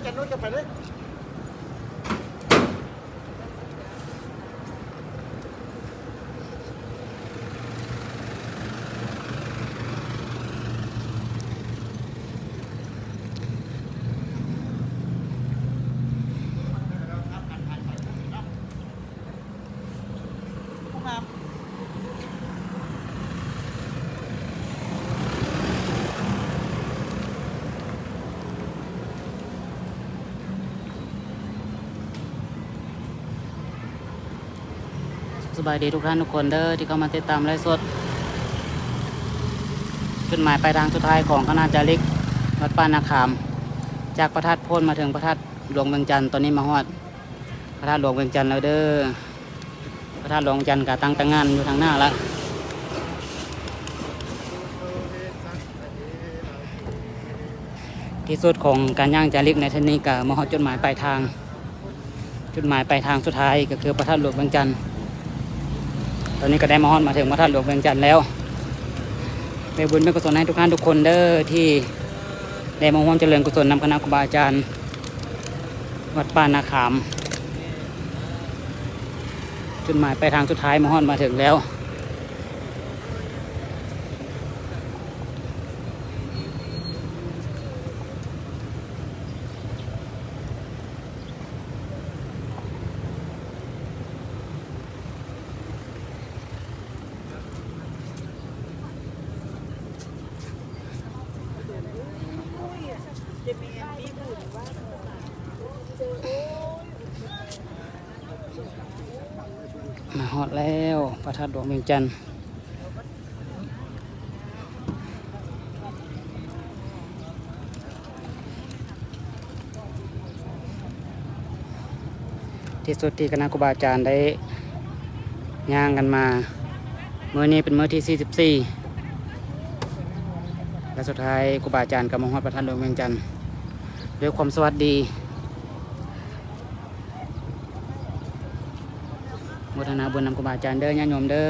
ຈານໂນ້ນຈະໄປເລີຍ. ສະບາຍດີທຸກທ່ານທຸກຄົນເດີ ທີ່ເຂົ້າມາຕິດຕາມໄລຟ໌ສົດ. ຈຸດໝາຍປາຍທາງສຸດທ້າຍຂອງຄະນະຈາລິກວັດປ່ານາຂາມ ຈາກພະທາດໂພນມາເຖິງພະທາດຫຼວງວຽງຈັນ, ຕອນນີ້ມາຮອດ ພະທາດຫຼວງວຽງຈັນແລ້ວເດີ. ພະທາດຫຼວງວຽງຈັນກະຕັ້ງຕາງງານຢູ່ທາງໜ້າລະ. ທີ່ສຸດຂອງການຍ່າງຈາລິກໃນເທື່ອນີ້ກະມາຮອດຈຸດໝາຍປາຍທາງ. ຈຸດໝາຍປາຍທາງສຸດທ້າຍກະຄືພະທາດຫຼວງວຽງຈັນ. ຕອນນີ້ກະໄດ້ມາຮອດມາເຖິງພະທາດຫຼວງວຽງຈັນແລ້ວ. ແບບບຸນແບບກຸສົນໃຫ້ທຸກທ່ານທຸກຄົນເດີ ທີ່ໄດ້ມາຮ່ວມຈະເລີນກຸສົນນຳຄະນະຄູບາອາຈານ ວັດປ່ານາຂາມ. ຈຸດໝາຍປາຍທາງສຸດທ້າຍມາຮອດມາເຖິງແລ້ວ. ມາຮອດແລ້ວ ພະທາດຫຼວງວຽງຈັນ. ທີ່ສຸດທີ່ຄະນະຄູບາອາຈານໄດ້ຍ່າງກັນມາ ມື້ນີ້ເປັນມື້ທີສີ່ສິບສີ່ ແລະ ສຸດທ້າຍຄູບາອາຈານກໍມາຮອດພະທາດຫຼວງວຽງຈັນ ດ້ວຍຄວາມສະຫວັດດີ. ໂມທະນາບຸນນຳຄູບາອາຈານເດີ ຍາດໂຍມເດີ.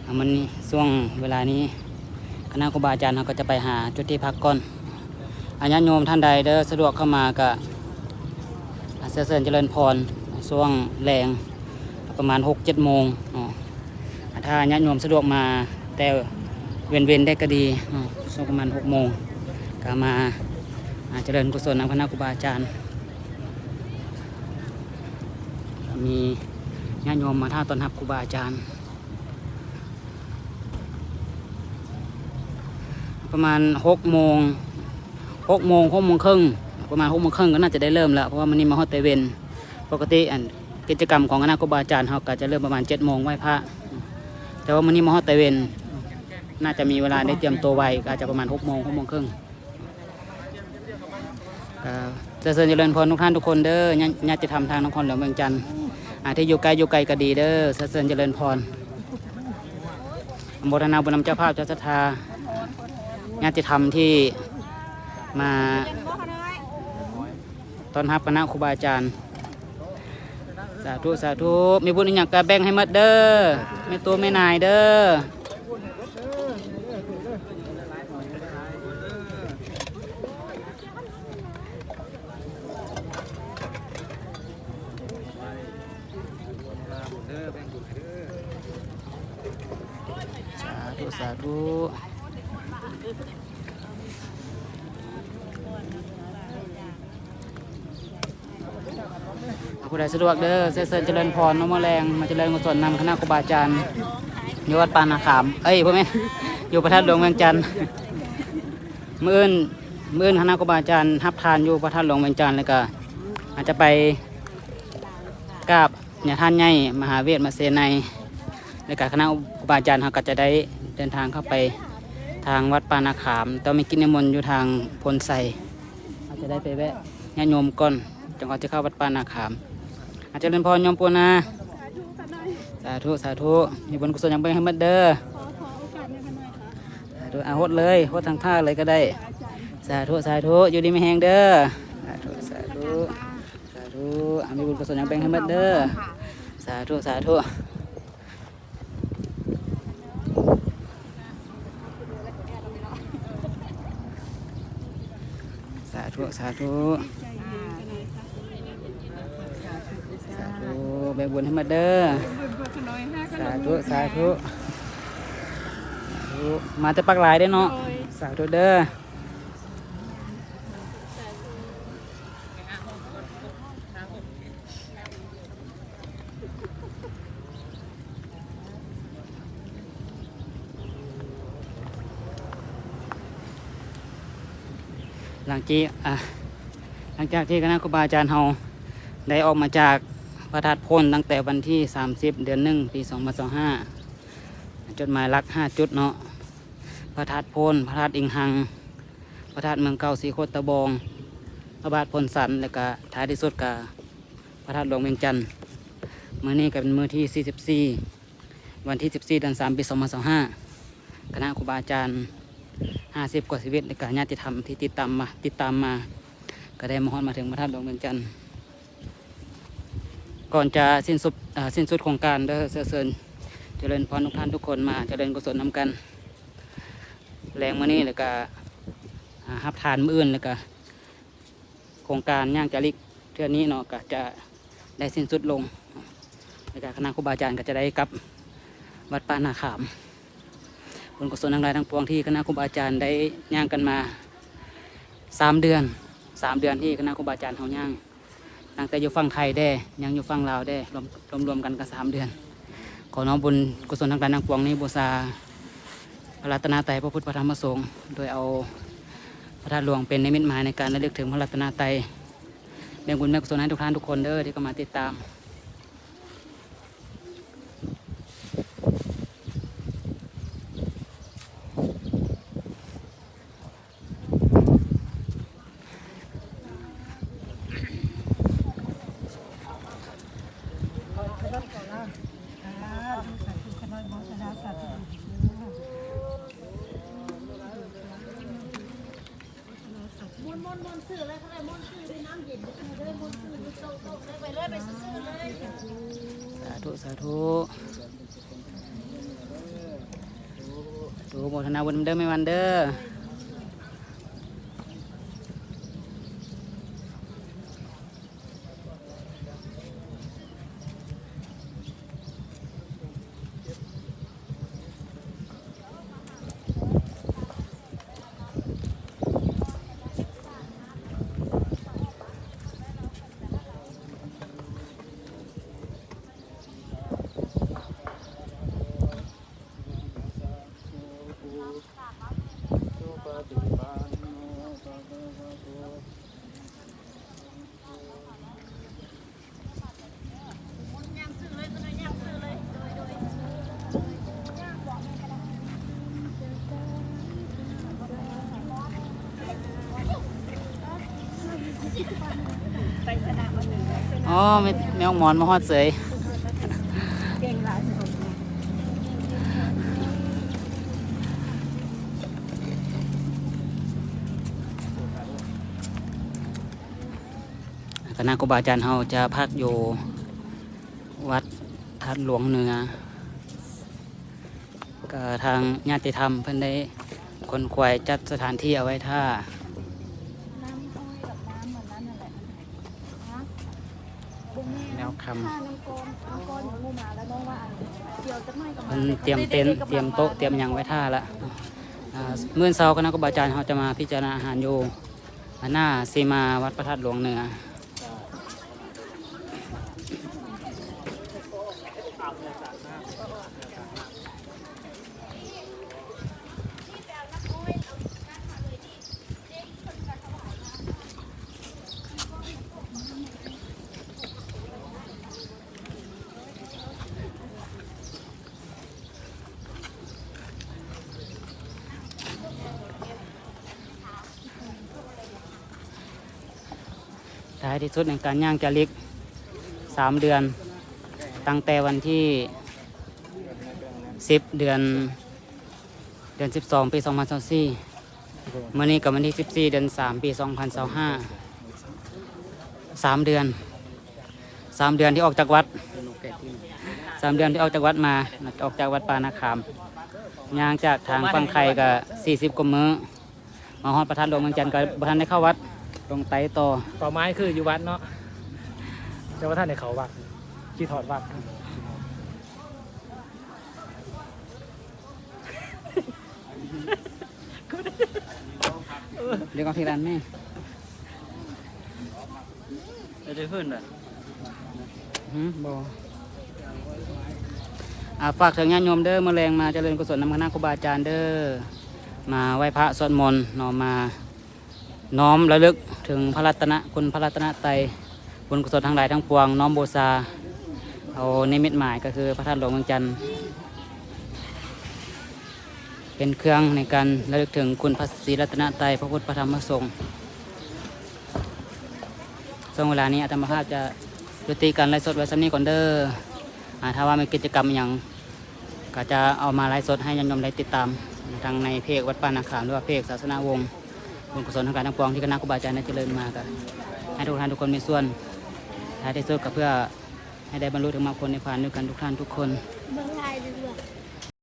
ອາ ມື້ນີ້ ຊ່ວງເວລານີ້ ຄະນະຄູບາອາຈານເຮົາກໍຈະໄປຫາຈຸດທີ່ພັກກ່ອນ. ອາ ຍາດໂຍມທ່ານໃດເດີ ສະດວກເຂົ້າມາກະ ອາ ເຊີນຈະເລີນພອນ ຊ່ວງແລງປະມານຫົກເຈັດໂມງເນາະ. ອາ ຖ້າຍາດໂຍມສະດວກມາແຕ່ເວັນໆ ໄດ້ກະດີເນາະ ຊ່ວງປະມານຫົກໂມງ ກະມາ ອາ ຈະເລີນກຸສົນນຳຄະນະຄູບາອາຈານ. ມີຍາດໂຍມມາຖ້າຕ້ອນຮັບຄູບາອາຈານ ປະມານຫົກໂມງ ຫົກໂມງ ຫົກໂມງເຄິ່ງ ປະມານຫົກໂມງເຄິ່ງກໍໜ້າຈະໄດ້ເລີ່ມແລ້ວ ເພາະວ່າມື້ນີ້ມາຮອດແຕ່ເວັນ. ປົກກະຕິ ອັນ ກິດຈະກຳຂອງຄະນະຄູບາອາຈານເຮົາກໍຈະເລີ່ມປະມານເຈັດໂມງໄຫວ້ພະ ແຕ່ວ່າມື້ນີ້ມາຮອດແຕ່ເວັນ ໜ້າຈະມີເວລາໄດ້ຕຽມຕົວໄວ ກໍອາດຈະປະມານຫົກໂມງ ຫົກໂມງເຄິ່ງ. ກໍເຊີນຈະເລີນພອນທຸກທ່ານທຸກຄົນເດີ ຍາ ຍາດຕິທຳທາງນະຄອນຫຼວງວຽງຈັນ ອາ ທີ່ຢູ່ໃກ້ຢູ່ໄກກໍດີເດີ ເຊີນຈະເລີນພອນ. ອະນຸໂມທະນາບຸນນຳເຈົ້າພາບເຈົ້າສັດທາ ຍາດຕິທຳທີ່ມາຕ້ອນຮັບຄະນະຄູບາອາຈານ. ສາທຸ ສາທຸ ມີບຸນອີ່ຫຍັງກະແບ່ງໃຫ້ໝົດເດີ ແມ່ຕູ້ແມ່ນາຍເດີ. ສາທຸ ສາທຸ. ຜູ້ໃດສະດວກເດີ ເຊີນຈະເລີນພອນເນາະ ມື້ແລງມາຈະເລີນກຸສົນນຳຄະນະຄູບາອາຈານ ຢູ່ວັດປ່ານາຂາມ ເອີຍ ບໍ່ແມ່ນ ຢູ່ພະທາດຫຼວງວຽງຈັນ. ມື້ອື່ນ ມື້ອື່ນຄະນະຄູບາອາຈານຮັບທານຢູ່ພະທາດຫຼວງວຽງຈັນ ແລ້ວກະອາດຈະໄປກາບຍາທ່ານໃຫຍ່ມະຫາເວດມະເສໄນ ແລ້ວກະຄະນະຄູບາອາຈານເຮົາກໍຈະໄດ້ເດີນທາງເຂົ້າໄປທາງວັດປ່ານາຂາມ ຕ້ອງມີກິດນິມົນຢູ່ທາງໂພນໄຊ. ອາດຈະໄດ້ໄປແວະຍາດໂຍມກ່ອນ ຈັ່ງເຮົາຈະເຂົ້າວັດປ່ານາຂາມ. ອາ ຈະເລີນພອນໂຍມປູນາ. ສາທຸ ສາທຸ ມີບຸນກຸສົນຫຍັງແບ່ງໃຫ້ໝົດເດີ. ສາທຸ ອາ ຫົດເລີຍ ຫົດທາງທ່າເລີຍກໍໄດ້. ສາທຸ ສາທຸ ຢູ່ດີມີແຮງເດີ. ສາທຸ ສາທຸ ສາທຸ ອາ ມີບຸນກຸສົນຫຍັງແບ່ງໃຫ້ໝົດເດີ. ສາທຸ ສາທຸ. ສາ ທຸ ສາທຸ ສາທຸ ໃບບຸນໃຫ້ໝົດເດີ ສາທຸ ສາທຸ ສາທຸ ມາແຕ່ປາກຫຼາຍເດ້ເນາະ ໂດຍ ສາທຸເດີ. ຫຼັງຈາກ ອ່າ ຫຼັງຈາກທີ່ຄະນະຄູບາອາຈານເຮົາໄດ້ອອກມາຈາກພະທາດໂພນ ຕັ້ງແຕ່ວັນທີສາມສິບ ເດືອນໜຶ່ງ ປີສອງພັນຊາວຫ້າ ຈົດໝາຍຫຼັກຫ້າຈຸດເນາະ ພະທາດໂພນ, ພະທາດອິງຮັງ, ພະທາດເມືອງເກົ່າສີໂຄດຕະບອງ, ພະບາດໂພນສັນ ແລ້ວກະທ້າຍທີ່ສຸດກະພະທາດຫຼວງວຽງຈັນ. ມື້ນີ້ກະເປັນມື້ທີສີ່ສິບສີ່ ວັນທີສິບສີ່ ເດືອນສາມ ປີສອງພັນຊາວຫ້າ ຄະນະຄູບາອາຈານຫ້າສິບກວ່າຊີວິດ ແລະກະຍາດຕິທຳທີ່ຕິດຕາມມາ ຕິດຕາມມາ ກະໄດ້ມາຮອດມາເຖິງພະທາດຫຼວງວຽງຈັນ. ກ່ອນຈະສິ້ນສຸດ ເອີ ສິ້ນສຸດໂຄງການເດີ ເຊີນ ເຊີນຈະເລີນພອນທຸກທ່ານທຸກຄົນມາຈະເລີນກຸສົນນຳກັນ ແລງມື້ນີ້ ແລ້ວກະ ອາ ຮັບທານມື້ອື່ນ ແລ້ວກະ ໂຄງການຍ່າງຈາລິກເທື່ອນີ້ເນາະ ກະຈະໄດ້ສິ້ນສຸດລົງ ແລ້ວກະຄະນະຄູບາອາຈານກະຈະໄດ້ກັບວັດປ່ານາຂາມ. ບຸນກຸສົນທັງຫຼາຍທັງປວງທີ່ຄະນະຄູບາອາຈານໄດ້ຍ່າງກັນມາສາມເດືອນ ສາມເດືອນທີ່ຄະນະຄູບາອາຈານເຮົາຍ່າງ ຕັ້ງແຕ່ຢູ່ຝັ່ງໄທແດ່ ຍັງຢູ່ຝັ່ງລາວແດ່ ລວມ ລວມໆກັນກະສາມເດືອນ. ຂໍນ້ອມບຸນກຸສົນທັງຫຼາຍທັງປວງນີ້ບູຊາພະລັດຕະນະໄຕ ພະພຸດ ພະທຳ ພະສົງ ໂດຍເອົາພະທາດຫຼວງເປັນນິມິດໝາຍໃນການລະລຶກເຖິງພະລັດຕະນະໄຕ. ແບ່ງບຸນແບ່ງກຸສົນໃຫ້ທຸກທ່ານທຸກຄົນເດີ ທີ່ເຂົ້າມາຕິດຕາມ. ສາທຸ ສາທຸ ສາທຸ ໂມທະນາບຸນນຳເດີແມ່ວັນເດີ. ອໍ ແມ່ ແມ່ອອກມອນມາຮອດເສີຍ. ຄະນະຄູບາອາຈານເຮົາຈະພັກຢູ່ວັດທາດຫຼວງເໜືອ ກະທາງຍາດຕິທຳເພິ່ນໄດ້ຂົນຂວາຍຈັດສະຖານທີ່ເອົາໄວ້ຖ້າ ແນວຄຳ ເພິ່ນຕຽມເຕັນ ຕຽມໂຕະ ຕຽມຫຍັງໄວ້ຖ້າລະ. ອາ ມື້ເຊົ້າຄະນະຄູບາອາຈານເຮົາຈະມາພິຈາລະນາອາຫານຢູ່ ອັນໜ້າເຊມາວັດພະທາດຫຼວງເໜືອ. ທ້າຍທີ່ສຸດໃນການຍ່າງຈາລິກສາມເດືອນ ຕັ້ງແຕ່ວັນທີສິບ ເດືອນ ເດືອນສິບສອງ ປີສອງພັນຊາວສີ່ ມື້ນີ້ກໍວັນທີສິບສີ່ ເດືອນສາມ ປີສອງພັນຊາວຫ້າ ສາມເດືອນ ສາມເດືອນທີ່ອອກຈາກວັດ ສາມເດືອນທີ່ອອກຈາກວັດມາ ອອກຈາກວັດປ່ານາຂາມ ຍ່າງຈາກທາງຝັ່ງໄທກໍສີ່ສິບກວ່າມື້ ມາຮອດພະທາດຫຼວງວຽງຈັນກໍບໍ່ທັນໄດ້ເຂົ້າວັດ ຕ້ອງໄຕ່ຕໍ່. ເປົ້າໝາຍຄືຢູ່ວັດເນາະ ແຕ່ວ່າທັນໄດ້ເຂົ້າວັດ ຄິດຮອດວັດ. ເດີກອອກທີລະອັນແມ່. ໄດ້ຄືນລະ. ຫື ບໍ່. ອ່າ ຝາກເຖິງຍາດໂຍມເດີ ມື້ແລງມາຈະເລີນກຸສົນນຳຄະນະຄູບາອາຈານເດີ ມາໄຫວ້ພະສວດມົນເນາະ ມານ້ອມລະລຶກເຖິງພະລັດຕະນະ ຄຸນພະລັດຕະນະໄຕ ບຸນກຸສົນທັງຫຼາຍທັງປວງ ນ້ອມບູຊາ ເອົານິມິດໝາຍກໍຄືພະທາດຫຼວງວຽງຈັນ ເປັນເຄື່ອງໃນການລະລຶກເຖິງຄຸນພະສີລັດຕະນະໄຕ ພະພຸດ ພະທຳ ພະສົງ. ຊ່ວງເວລານີ້ອາດຕະມາພາບຈະຍຸຕິການໄລຟ໌ສົດໄວ້ສ່ຳນີ້ກ່ອນເດີ. ອາ ຖ້າວ່າມີກິດຈະກຳອີ່ຫຍັງ ກໍຈະເອົາມາໄລຟ໌ສົດໃຫ້ຍາດໂຍມໄດ້ຕິດຕາມ ທັງໃນເພຈວັດປ່ານາຂາມ ຫຼືວ່າເພຈສາສະນະວົງ. ບຸນກຸສົນທັງຫຼາຍທັງປວງທີ່ຄະນະຄູບາອາຈານໄດ້ຈະເລີນມາ ກໍໃຫ້ທຸກທ່ານທຸກຄົນມີສ່ວນ. ທ້າຍທີ່ສຸດກໍເພື່ອໃຫ້ໄດ້ບັນລຸເຖິງມາກຜົນນິບພານດ້ວຍກັນທຸກທ່ານທຸກຄົນ. ເບິ່ງລາຍເດ້ອ.